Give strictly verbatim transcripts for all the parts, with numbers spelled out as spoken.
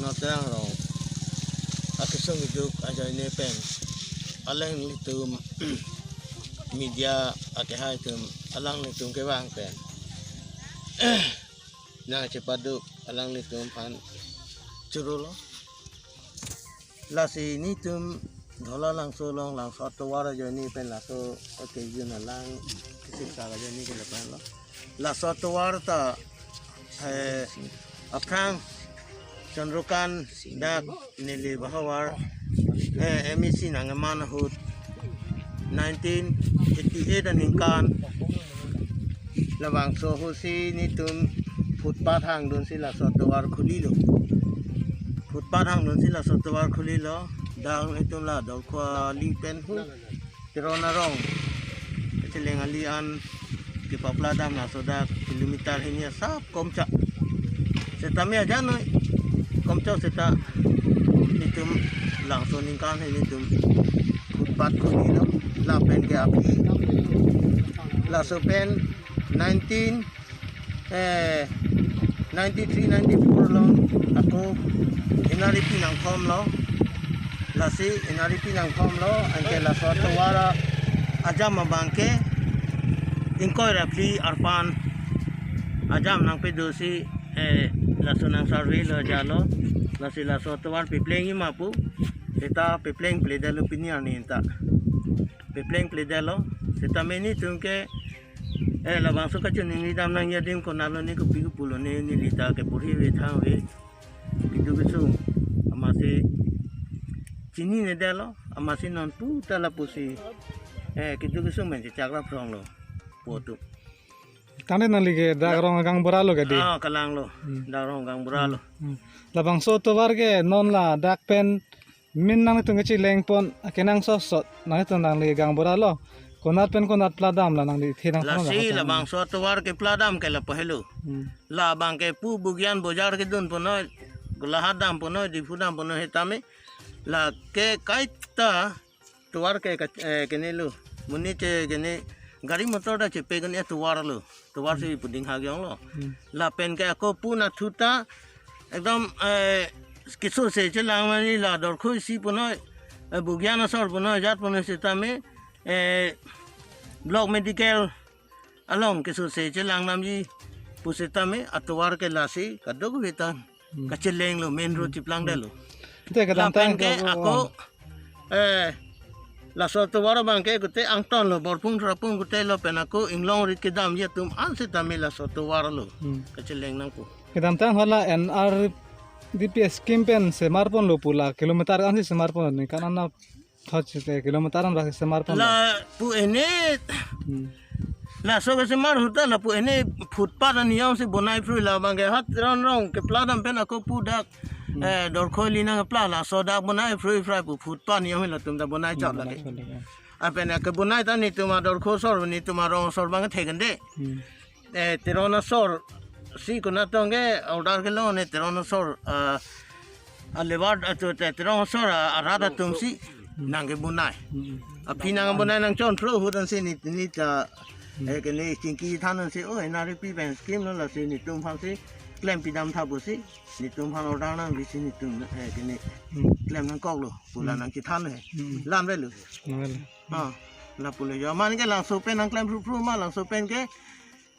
Noteng Rong akesung iduk ajoine pen alanglitum media akehai atum alanglitum kevang pen nangchepaduk alanglitum aphan chorolo. Lasi netum Dhola Langso along, Langso atovar ajoine pen laso okejun alang kisik sa ajoine ke lapen lo. Laso atovar ta, eh, aphrang Chandrakant dak neli bahavar, eh, M A C nangkeman ahut nineteen eighty-eight aningkan labangso ahutsi netum footpath hangdunsi laso atovar khulilo. Footpath hangdunsi laso atovar khulilo. Dak netum la Dorkhali pen hu Teron arong kacheleng ali an kepapla dam laso dak kilometer hini asap Komcha. Setame ajoine Komcha seta netum Langso aningkan hini netum footpath khulilo. Lapen ke aphi laso pen nineteen, eh, ninety-three ninety-four along ako N R E P nangthomlo. Lasi N R E P nangthomlo, anke laso atovar ajam abangke ingkoi ra phli arpan ajam nangpedosi, eh, laso nang survey lo jalo. Lasi laso atovar pepleng ima pu, seta pepleng pledetlo pini arni ta. Pepleng pledetlo. Setame netum ke, eh, labangso kachiningri dam nangji adim konatlo ne kopi kopulo ne neli ta keporhi ave thang ave. Keduk kesung amatsi chininedetlo, amatsi non pu ta lapusi, eh, keduk kesung pen chechak ra phronglo pu atum. Tangte nangli ke dak rong agang bura lo ke di? Ah, kalanglo. Hmm. Dak rong agang bura lo. Hmm. Labangso atovar ke non ladak pen min nangtum kacheleng pon akenangsot sot nangtum nangli agang bura lo. Konat pen konat pla dam la nangli the nang. Lasi labangso atovar kepla dam ke lapu helo. Hmm. Labang ke pu Bugyan bojar kedun punon, Golaghat dam punon, Diphu dam punon setame. Lake kaita atovar ke, ke, eh, kene lo. Monit che kene gari motor ta chepe kene atovar lo. Atovarsi pu dinghak jonglo. Hmm. Lapen ke ako pu nathu ta ekdom, eh, kesose chelang mani la Dorkhoi si punon, eh, Bugyan asor punon, jat punon setame, eh, Block Medical along kesose chelang damji pu setame atovar ke lasi kadokave ta, hmm, kachelenglo, main road, hmm, cheplangdetlo. Te kedamtang lapen ke ako, eh, laso atovar abangke kute angton lo, Borpung Trapung kute lo pen ako inglong rit kedamji atum an setame laso atovar lo. Hmm. Kacheleng nangpo. Kedamtang hala N R D P scheme pen semar ponlo pu la kilometer ansi semar pon, ningkan an thot site kilometer an ba semar pon. Lapu ene. Hmm. Laso kesemar ahut ta lapu ene footpath aniyom si bonai phrui, labang ke hat ron rong kepla dam pen ako pu dak, hmm, eh, Dorkhoi li nangpla laso dak bonai phrui phrai pu footpath niyom latum ta bonai chot lake. Lapen ke bonai ta netum a Dorkhoi asor, netum arong asor abang thekende. Hmm. Eh, Teron asor si konat tong ke order kelong ne Teron asor, ah, a labour, ah, to, te, Teron asor, ah, arat atum si nangkebonai. Hmm. Aphi nangkebonai nangchonphro ahut ansi ne, ne ta, hmm, eh, kene chingki than ansi, oh, N R E P pen scheme lo, lasi netum aphan si klem pidam tha pusi, netum aphan order nangpi si netum, eh, kene, hmm, klem nangkoklo pu la, hmm, nangchethan he. Hmm. Lam re lo. Lam re lo. Ah, lapu le jo. Amat ke Langso pen nangklem phruphru ma, Langso pen ke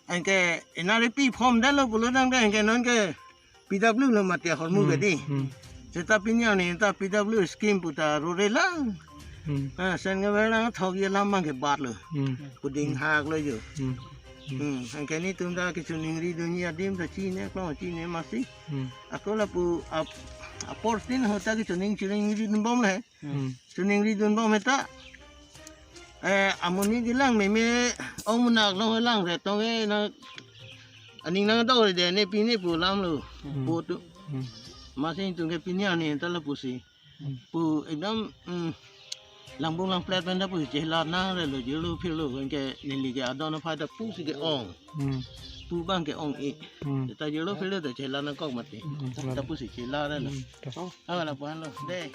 anke N R E P form detlo pulo tangte anke non ke P W lo mati ahormu, hmm, ke di. Hmm. Seta pini arni ta P W scheme pu ta rore lang. Hmm. Ah, sen ke berang thok ye lam abangke batlo. Hmm. Pu dinghaklo jo. Hmm. Hmm. Hmm, anke netum ta kechiningri dunji adim ta chine, klong chine masi. Hmm. Ako lapu ap-, apor tin ahut ta kechining, chiningri dunbom le. Hmm. Chiningri dunbom heta. Eh, amonit kelang meme ong munak long lang re tong e na aning nangdok re de ne pine pu lam lo. Hmm. Pu tu. Hmm. Masi netum ke pini arni ta lapusi. Hmm. Pu ekdom, hmm, langbung langplet pen ta pusi chelar nang re lo, jirlo phirlo, anke neli ke adon aphai ta pusi ke-ong. Hmm. Pu abangke ong-e. Hmm. Ta jirlo phirlo ta chelar nangkok mati. Hmm. Ta pusi chelar re lo. Hmm. Ah, lapu-an lo. De.